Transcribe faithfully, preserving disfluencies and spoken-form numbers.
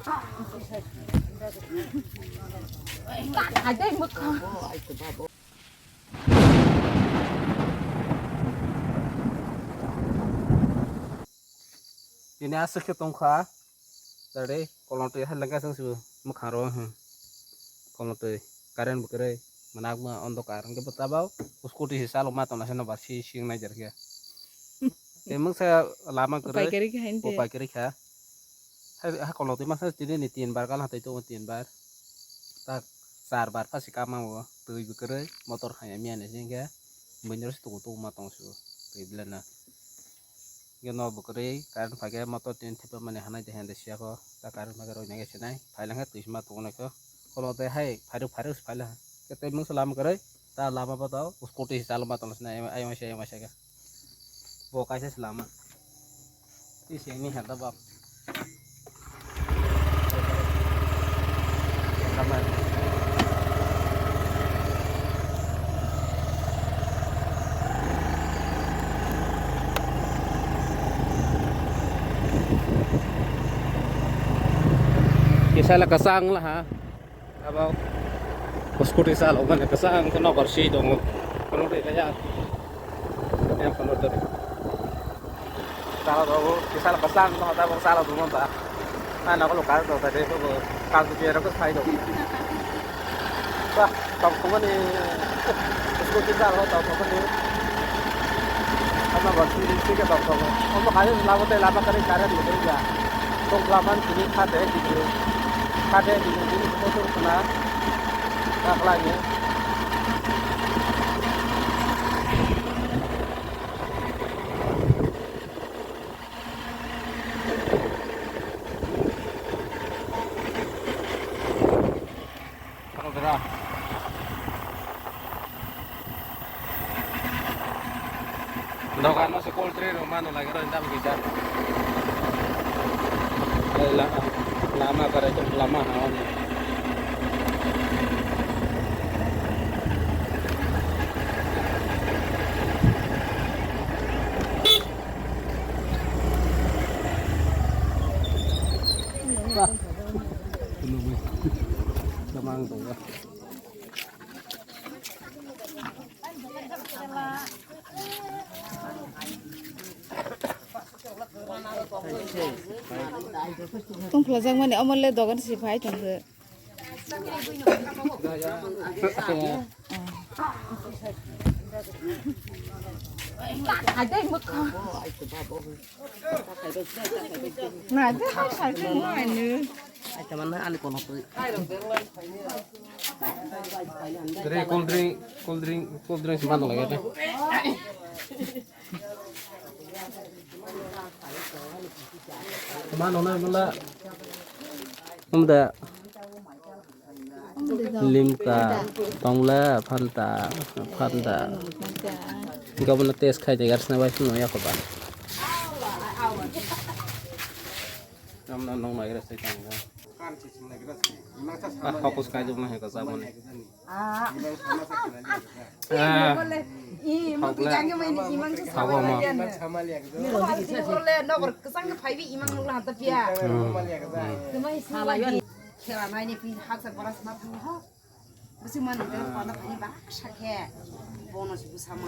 Tini aswk khe tongkha, tari kolong twi hai lengkha chwng se mwkhang ro, hmm. Kolong twi current bo kwrwi, mwnakma ondokar, hwnkhe bo tabao scooty se chalokma tongnaisano ba si si wngnai jer khe. Tei mungsa lama kwrwi, Paikari kha hinte. Bo paikari kha. Hai, hai kolong twi masa tini ni tin bar gana twi tongo, tin bar. Tak char bar pha se kama o, twi bo kwrwi, motor hai miya ni se hwnkhe, buini ro se tuku tuku ma tong se o, twi belai na. Hwnkhe no bo kwrwi, current phaikhe motor tini thepamani hanai de hende siya kho, ta current phaikhe roi nai khe sinai, phai langkhe twi se ma tongo nai kho. Kolong twi hai phairu phairu se phai langkha. Khe tei mungsa lama kwrwi, ta lama bo to scooty se chalokma tong sinai, ayung se ayung se khe. Bo kaisa se lama. Twi se ni handa bak. Kisa la kasang la ha. Abo scooty sa lo mane kasang ko nokar si dongo. Kono de kaya. Ya kono de. Sala do, sala kasang no ta bo sala do ta. Ana ko kar do ta de ko kar do biara ko sai do. Ba, tok ko ni scooty sala tok ko ni. Ana ba si si ke tok ko. Ko kar la ko te la ba kare kare ni de ya. Tok la man ni kha de di. Kha de di ni ko to na. Ka kla ni. Dogan no se cold drink rok mano lagi ro inda bagi jar. Lama kare lama ha. Tamang tongo. Tongphla jakmani omo le dogan si phai tongkhe. Re, cold drink, cold drink, cold drink se mano lage re. Mano na mula. Umda. Limka, tongla, phanta, phanta. Gabana test khai de garsna bai phunuk ya khoba. Namna nong nai gra sai tang. Ah, focus khai jom na he ka sabon. Ah. Ih, mo tu jange mai ni imang sa sama ma. Ni ro di sa le no kor kesang ke phai bi imang nukla hata pia. Kemai sala yo. Khela nai ni pi hak sa boras ma pu ho. Besi man ke panda phai ba sa khe. Bono si bu sama.